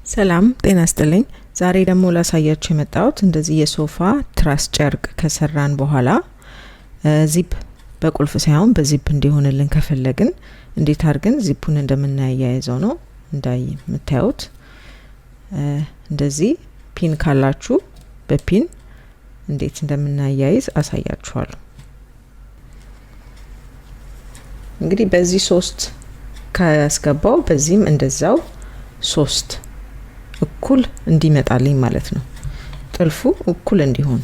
ሰላም ጤና ይስጥልኝ። ዛሬ ደግሞ ላሳያችሁ የመጣሁት እንደዚህ የሶፋ ትራስ ጨርቅ ከሰራን በኋላ ዚፕ በቁልፍ ሳይሆን በዚፕ እንዲሆንልን ከፈለግን እንዴት አድርገን ዚፑን እንደምናያይዘው ነው። እንዳይ የምታዩት እንደዚህ pin ካላችሁ በ pin እንዴት እንደምናያይዝ አሳያችኋለሁ። እንግዲህ በዚህ 3 ካስገባው በዚህም እንደዛው 3 እኩል እንዲመጣልኝ ማለት ነው። ጥልፉ እኩል እንዲሆን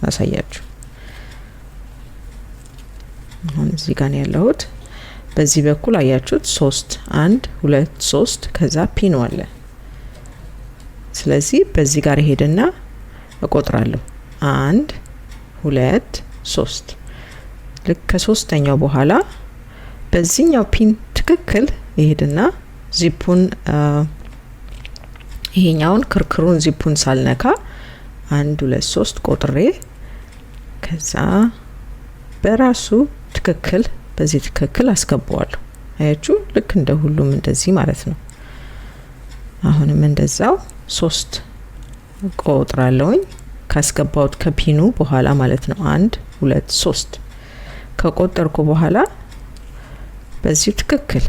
አሳያችሁ። አሁን እዚህ ጋር ነው ያለሁት። በዚህ በኩል አያችሁት 3 1 2 3 ከዛ pin ኡ አለ። ስለዚህ በዚህ ጋር ሄድና እቆጥራለሁ 1 2 3። ልክ ከሶስተኛው በኋላ በዚህኛው pin ትክክል ይሄድና ዚፑን ይሄኛውን ክርክሩን ዚፑን ሳልነካ 1 2 3 ቆጥሬ ከዛ በራሱ ትክክል በዚህ ትክክል አስገባዋለሁ። አያችሁ ልክ እንደ ሁሉም እንደዚህ ማለት ነው። አሁንም እንደዛው 3 ቆጥራለሁኝ ካስገባሁት ከ pin ኡ በኋላ ማለት ነው። 1 2 3 ከቆጠርኩ በኋላ በዚህ ትክክል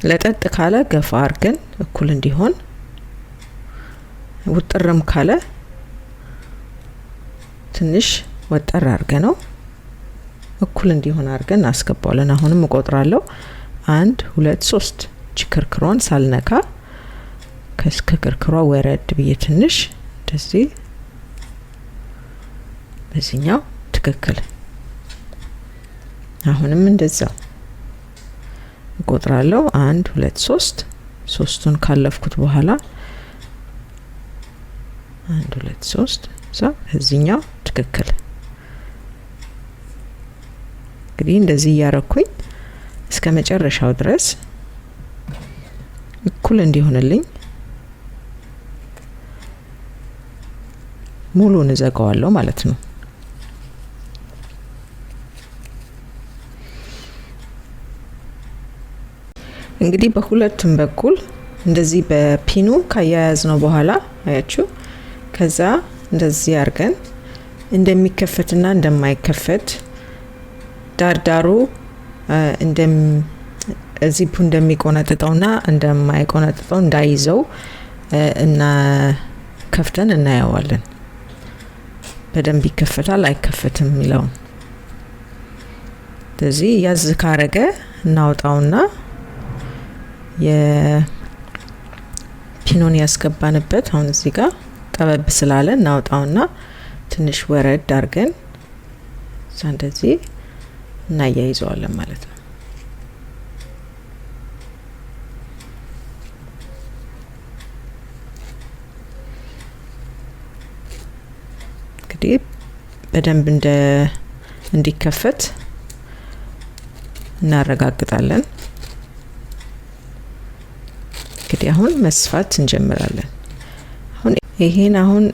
ለጠጥ ካለ ገፋ አድርገን እኩል እንዲሆን፣ ውጥርም ካለ ትንሽ ወጠር አድርገን ነው እኩል እንዲሆን አድርገን እናስገባዋለን። አሁንም እቆጥራለሁ 1 2 3 ክርክሯን ሳልነካ ከክርክሯ ወረድ ብዬ ትንሽ እንደዚህ በዚህኛው ትክክል። አሁንም እንደዛው እቆጥራለሁ 1 2 3 ሶስቱን ካለፍኩት በኋላ 1 2 3 እዛ እዚህኛው ትክክል። እንግዲህ እንደዚህ እያረኩኝ እስከ መጨረሻው ድረስ እኩል እንዲሆንልኝ ሙሉን እዘጋዋለሁ ማለት ነው። እንግዲህ በሁለቱም በኩል እንደዚህ በፒኑ ካያያዝነው በኋላ አያችሁ፣ ከዛ እንደዚህ አድርገን እንደሚከፈትና እንደማይከፈት ዳርዳሩ ዚፑ እንደሚቆነጥጠውና እንደማይቆነጥጠው እንዳይዘው እና ከፍተን እናየዋለን። በደንብ ይከፈታል አይከፈትም የሚለውን ስለዚህ ያዝ ካረገ እናውጣውና የፒኑን ያስገባንበት አሁን እዚህ ጋር ጠበብ ስላለ እናውጣውና ትንሽ ወረድ አድርገን እዛ እንደዚህ እናያይዘዋለን ማለት ነው። እንግዲህ በደንብ እንዲከፈት እናረጋግጣለን። እንግዲህ አሁን መስፋት እንጀምራለን። አሁን ይሄን አሁን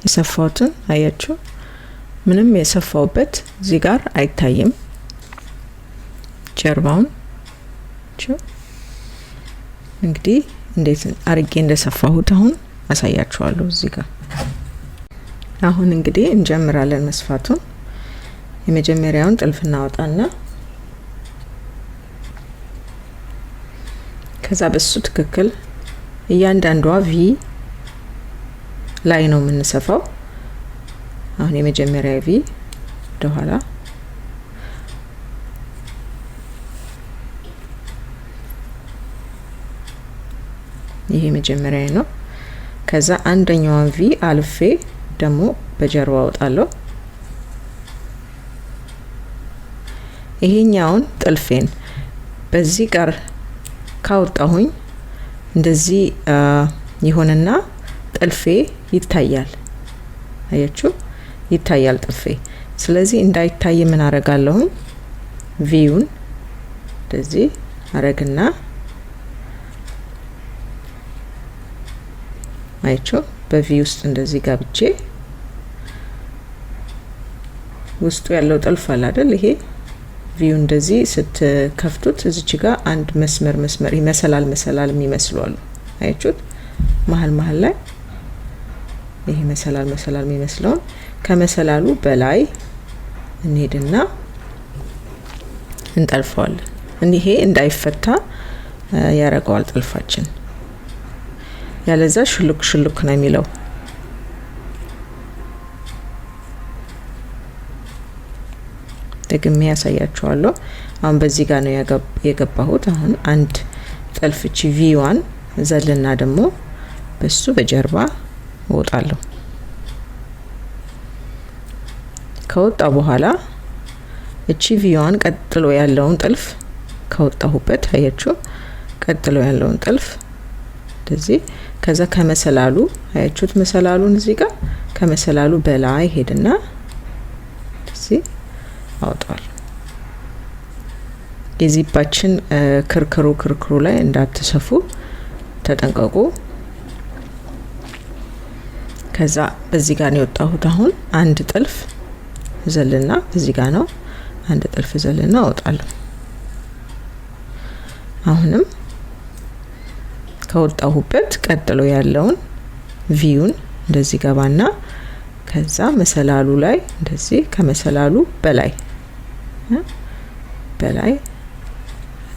የሰፋሁትን አያችሁ፣ ምንም የሰፋሁበት እዚህ ጋር አይታይም። ጀርባውን እንግዲህ እንዴት አርጌ እንደሰፋሁት አሁን አሳያችኋለሁ እዚህ ጋር። አሁን እንግዲህ እንጀምራለን መስፋቱን። የመጀመሪያውን ጥልፍ እናወጣና ከዛ በሱ ትክክል እያንዳንዷ V ላይ ነው የምንሰፋው። አሁን የመጀመሪያ V ወደኋላ ይሄ መጀመሪያ ነው። ከዛ አንደኛዋን V አልፌ ደግሞ በጀርባ አወጣለሁ። ይሄኛውን ጥልፌን በዚህ ጋር ካወጣሁኝ እንደዚህ ይሆንና ጥልፌ ይታያል። አያችሁ፣ ይታያል ጥልፌ። ስለዚህ እንዳይታይ ምን አረጋለሁኝ? V ውን እንደዚህ አረግና አያችሁ፣ በ V ውስጥ እንደዚህ ጋብቼ ውስጡ ያለው ጥልፍ አለ አይደል? ይሄ V ው እንደዚህ ስትከፍቱት እዚች ጋር አንድ መስመር መስመር ይመሰላል መሰላል የሚመስሉ አሉ። አያችሁት? መሀል መሀል ላይ ይሄ መሰላል መሰላል የሚመስለውን ከመሰላሉ በላይ እንሄድና እንጠልፈዋለን። ይሄ እንዳይፈታ ያረገዋል ጥልፋችን። ያለዛ ሽሉክ ሽሉክ ነው የሚለው። ደግሜ ያሳያችኋለሁ። አሁን በዚህ ጋር ነው የገባሁት። አሁን አንድ ጥልፍ እቺ V ዋን ዘልና ደግሞ በሱ በጀርባ እወጣለሁ። ከወጣ በኋላ እቺ V ዋን ቀጥሎ ያለውን ጥልፍ ከወጣሁበት አያችሁ፣ ቀጥሎ ያለውን ጥልፍ እንደዚህ ከዛ ከመሰላሉ አያችሁት፣ መሰላሉን እዚህ ጋር ከመሰላሉ በላይ ሄድና እንደዚህ አወጣዋለሁ። የዚፓችን ክርክሩ ክርክሩ ላይ እንዳትሰፉ ተጠንቀቁ። ከዛ በዚህ ጋር ነው የወጣሁት። አሁን አንድ ጥልፍ ዘልና በዚህ ጋር ነው አንድ ጥልፍ ዘልና አወጣለሁ። አሁንም ከወጣሁበት ቀጥሎ ያለውን V ውን እንደዚህ ገባና ከዛ መሰላሉ ላይ እንደዚህ ከመሰላሉ በላይ በላይ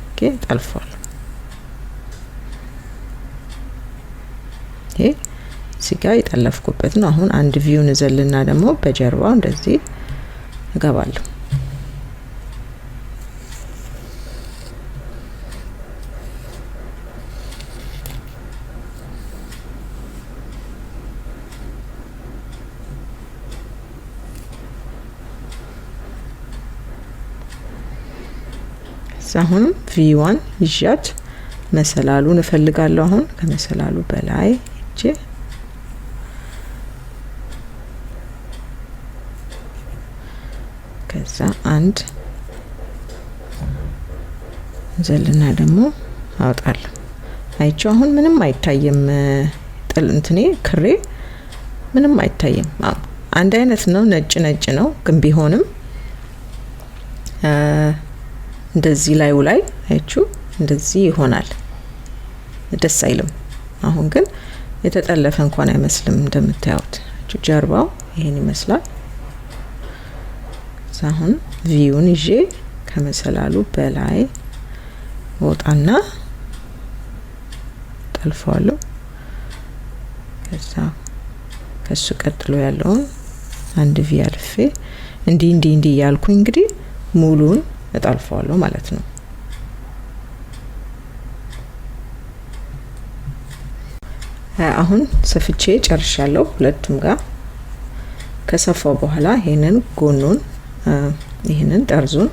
okay ጠልፏል። ይሄ እዚህ ጋር የጠለፍኩበት ነው። አሁን አንድ V ውን ዘልና ደግሞ በጀርባው እንደዚህ እገባለሁ። አሁንም V ዋን ይዣት መሰላሉን እፈልጋለሁ። አሁን ከመሰላሉ በላይ እጄ ከዛ አንድ ዘልና ደግሞ አወጣለሁ። አይቼው አሁን ምንም አይታይም። ጥል እንትኔ ክሬ ምንም አይታይም። አንድ አይነት ነው፣ ነጭ ነጭ ነው። ግን ቢሆንም እንደዚህ ላዩ ላይ አያችሁ እንደዚህ ይሆናል። ደስ አይልም። አሁን ግን የተጠለፈ እንኳን አይመስልም። እንደምታዩት ጀርባው ይሄን ይመስላል። አሁን V ውን ይዤ ከመሰላሉ በላይ ወጣና ጠልፈዋለሁ። ከዛ ከሱ ቀጥሎ ያለውን አንድ V አልፌ እንዲህ እንዲህ እንዲህ እያልኩኝ እንግዲህ ሙሉን እጠልፈዋለሁ ማለት ነው። አሁን ሰፍቼ ጨርሻለሁ። ሁለቱም ጋር ከሰፋው በኋላ ይሄንን ጎኑን ይሄንን ጠርዙን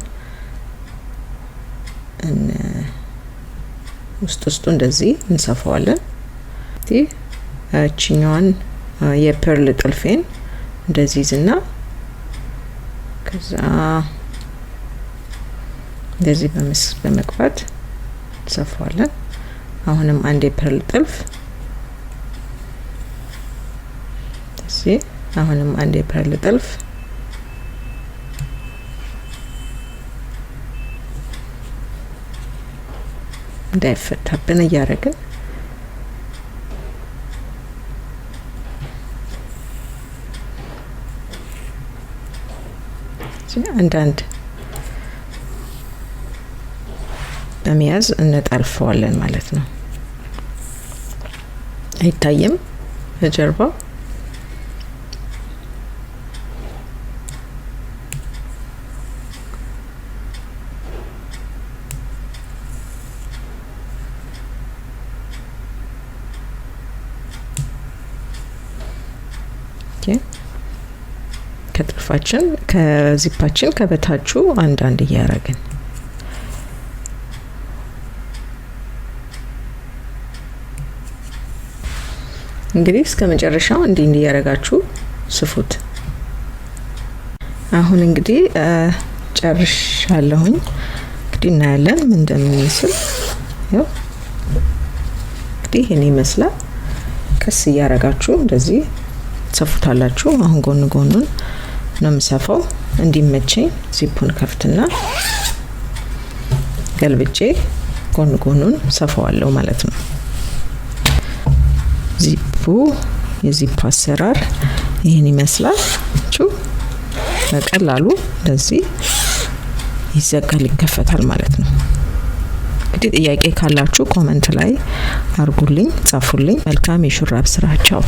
ውስጥ ውስጡ እንደዚህ እንሰፋዋለን። እቺኛዋን የፐርል ጥልፌን እንደዚህ ይዝና ከዛ እንደዚህ በመግባት እንሰፋዋለን። አሁንም አንድ የፐርል ጥልፍ እንደዚህ፣ አሁንም አንድ የፐርል ጥልፍ እንዳይፈታብን እያደረግን አንዳንድ በመያዝ እንጠልፈዋለን ማለት ነው። አይታይም በጀርባው። ከጥልፋችን ከዚፓችን ከበታቹ አንዳንድ እያደረግን እንግዲህ እስከ መጨረሻው እንዲህ እንዲህ እያደረጋችሁ ስፉት። አሁን እንግዲህ ጨርሻለሁኝ። እንግዲህ እናያለን ምን እንደሚመስል። ያው እንግዲህ ይሄን ይመስላል። ቀስ እያደረጋችሁ እንደዚህ ትሰፉታላችሁ። አሁን ጎን ጎኑን ነው የምሰፋው እንዲመቸኝ። ዚፑን ከፍትና ገልብጬ ጎን ጎኑን ሰፋዋለሁ ማለት ነው። ዚፑ የዚፕ አሰራር ይህን ይመስላል። በቀላሉ እንደዚህ ይዘጋል፣ ይከፈታል ማለት ነው። እንግዲህ ጥያቄ ካላችሁ comment ላይ አርጉልኝ፣ ጻፉልኝ። መልካም የሹራብ ስራ። ቻው።